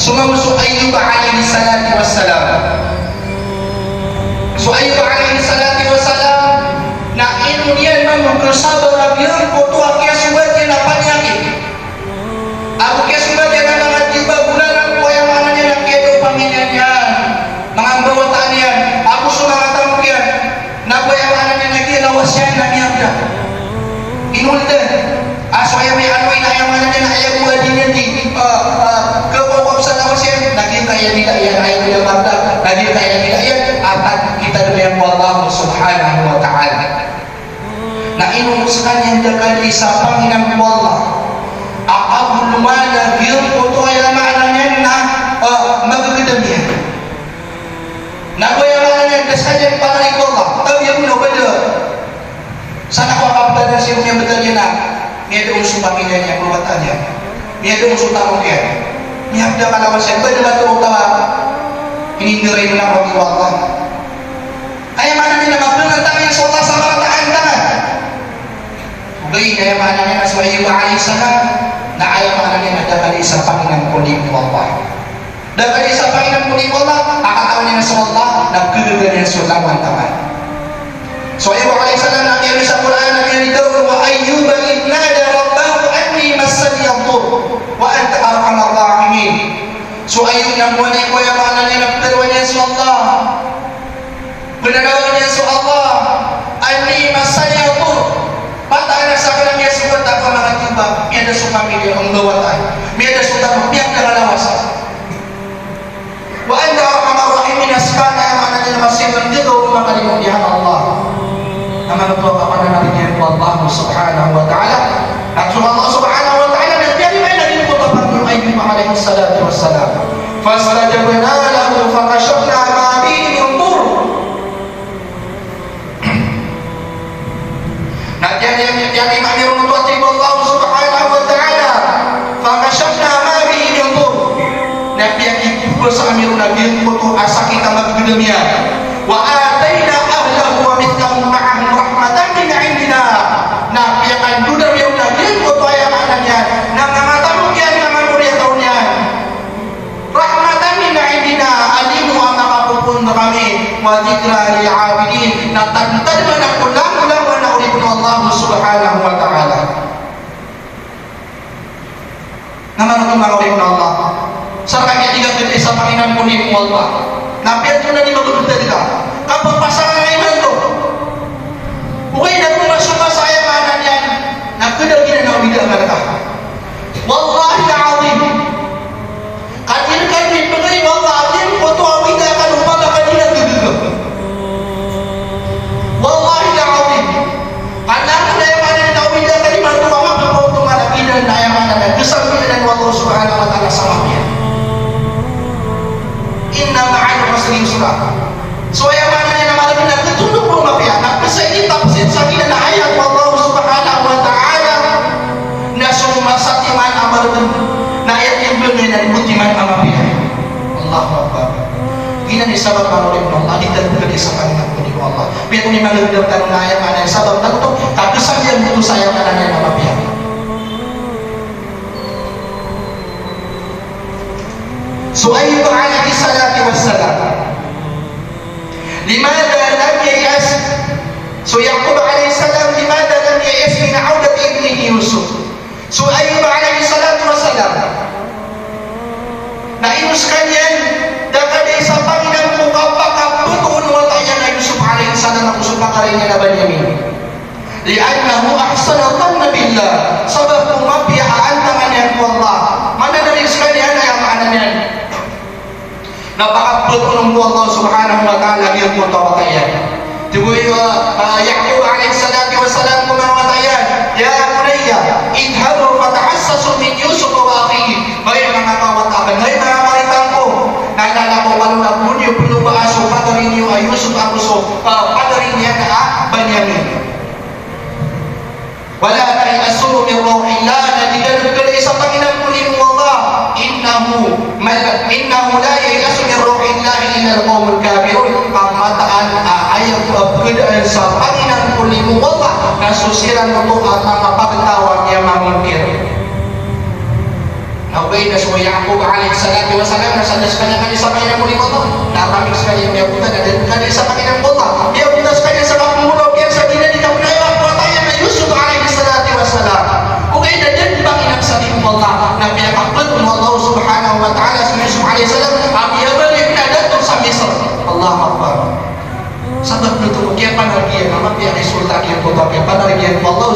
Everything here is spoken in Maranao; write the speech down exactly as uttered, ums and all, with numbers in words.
So mambo so Ayyub alayhis salatu wassalam. So Ayyub alayhis salatu wassalam, na ino niyan mambo khasabar a giyangkoto a kiyasogat iyan a panyakit. Ago kiyasogat iyan a manga tiyoba, golalan ko, aya maana niyan na kiyada o pamilya niyan, manga mbawataan iyan, ago so manga tamok iyan. Na aya maana niyan na giya lawas iyan na miyabda. Inoldan. A so aya miyaano iyan na aya maana niyan na aya bo a di niyan di, ah, ah, khakowa ko sa lawas iyan, na giyangkaya dila iyan, aya bo a mabda, na giyangkaya dila iyan, a pagkitadm iyan ko Allah subhanahu wa ta'ala. Na ino skaniyan da kadi sa panginam ko Allah a kabolongan a giyangkoto, aya maana niyan na, ah, magagdam iyan. Na aya maana niyan da skaniyan panalig ko Allah, tabiya on o ba da. Sa na ko a kabtad na si, miyabtad iyan na miyada on so pamilya niyan, mbawataan iyan, miyada on so tamok iyan, miyabda ka lawas iyan, ba da mato o tawa. Inindiray na ko Allah. Aya maana niyan na mapngantaman iyan so Allah sa manga taantaman. Ogaid na aya maana niyan na so Ayyub alayhis salam, na aya maana niyan na da kadi sa panginam ko limo o Allah. Da kadi sa panginam ko limo o Allah, a katawan iyan so Allah, na khagaga niyan so langowan taman. So Ayyub alayhis salam na miyaaloy sa Qur'an, na miyaaloy on, "Wa Ayyuba idh nada rabbahu anni massaniya dhurr, wa anta arhamar rahimin." So Ayyub na miyanowa, aya maana niyan na ptharoa niyan so Allah. Pnanawan iyan so Allah, "Anni massaniya dhurr." Mataan a sakn a miyasogat ako a manga tiyoba, miyada so pamilya, mbawataan, miyada so tamok, miyabda ka lawas. "Wa anta arhamar rahimin," a ska na aya maana niyan na masa i manga gagaw o manga limo niyan a Allah. Na manoto a kapananalig iyan ko Allah subhanahu wa ta'ala. Na so Allah subhanahu wa ta'ala na tiyarima iyan a giyangkoto a pangni o Ayyub alayhis salatu wassalam. Fastajabna lahu fakashafna ma bihi min dhurr. Na tiyarima, tiyarima iyan ron oto a tig o Allah subhanahu wa ta'ala, fakashafna ma bihi min dhurr. Na piyakipos ami ron a giyangkoto a sakit a magagdam iyan. Wa ataynahu ahlahu wa mithlahum ma'ahum rahmatan min indina. Na piyakandod ami ron a giyangkoto, aya maana niyan na manga tamok iyan, manga moriyataw niyan, rahmatan min indina, a limo a makapopoon rkami, wa dhikra lil abidin, na tadmtadman ko langolangon a oripn o Allah subhanahu wa ta'ala. Na manoto, manga oripn o Allah, sa rka kiyatigakn sa panginam ko limo o Allah, na piyatonaa i mabagtad ka, kapapasangan ka imanto. Ogaid na ko masoma sa, aya maana niyan na khada giyanan a awida ka rka. Wallahil azim, ka di rka di pagari o Allah a giyangkoto a awida ka, o ba ka di na gagaga. Wallahil azim, ka na, aya maana niyan na awida ka di manto a mapapaoto man a giyanan, aya maana niyan na khasambi anan o Allah subhanahu wa ta'ala sa mapiya. Inna ma'al usri yusra. So aya maana niyan na margn na khatondog ko mapiya, na pzaid, pzaid sa giyanan a ayat o Allah subhanahu wa ta'ala, na so masatiman a margn na aya timbang iyan na di ko timan a mapiya. Allahu Akbar. Giyanan i sabap, manga oripn o Allah, di tano khada sa panginam ko limo o Allah. Piyatonaa i manga gdam tano na, aya maana niyan, sabap tano oto, ka pzaid iyan oto sa, aya maana niyan na mapiya. So Ayyub alayhis salatu wassalam, limadha lam yay'as? So Ya'qub alayhis salam, limadha lam yay'as min 'awdati ibnihi Yusuf? So Ayyub alayhis salatu wassalam, na ino skaniyan da kadi sa panginam ko kapakaptoon o wata iyan a Yusuf alayhis salam ago so pangari niyan a Binyamin? Li'annahu ahsana dhanna billah. Sabap ko mapiya a antaman iyan ko Allah. Mananarig skaniyan, aya maana niyan na pakaptoon o Allah subhanahu wa ta'ala giyangkoto a wata iyan. Tig o, ah, Ya'qub alayhis salatu wassalam ko manga wata iyan, "Ya bunayya, idhhabu fatahassasu min Yusuf wa akhihi." Hay manga kawata akn, hay manga maritang ko, na lalakowan o, na bo niyo pnobaa so pagari niyo a Yusuf ago so, ah, pagari niyan a Binyamin. Wala tay'asu min rawhillah, na di kano khaday sa panginam ko limo o Allah. Innahu, mal-, innahu la yay'asu min rawhillah illa al-qawmul kafirun. Ka mataan a aya pkadaan sa panginam ko limo o Allah na so siran oto a manga pagtaw a miyamangingkir. Na ogaid na so Ya'qub alayhis salatu wassalam, Skaniyan, kaniyan sa kainan ko, ino oto? Na kami skaniyan miyapoon a da dn kaniyan sa kainan ko Allah. Miyapoon skaniyan sa kapnggolaw iyan sa giya di kapnggolaw o wata iyan a Yusuf alayhis salatu wassalam. Ogaid na da dn panginam sa tig o Allah, na miyakapd o Allah subhanahu wa ta'ala so Yusuf alayhis salam a miyabalik na dato sa Misr. Allahu Akbar. Sabap oto ko kiyapanarg iyan, a mapiya i sultan iyan ko, kiyapanarg iyan o Allah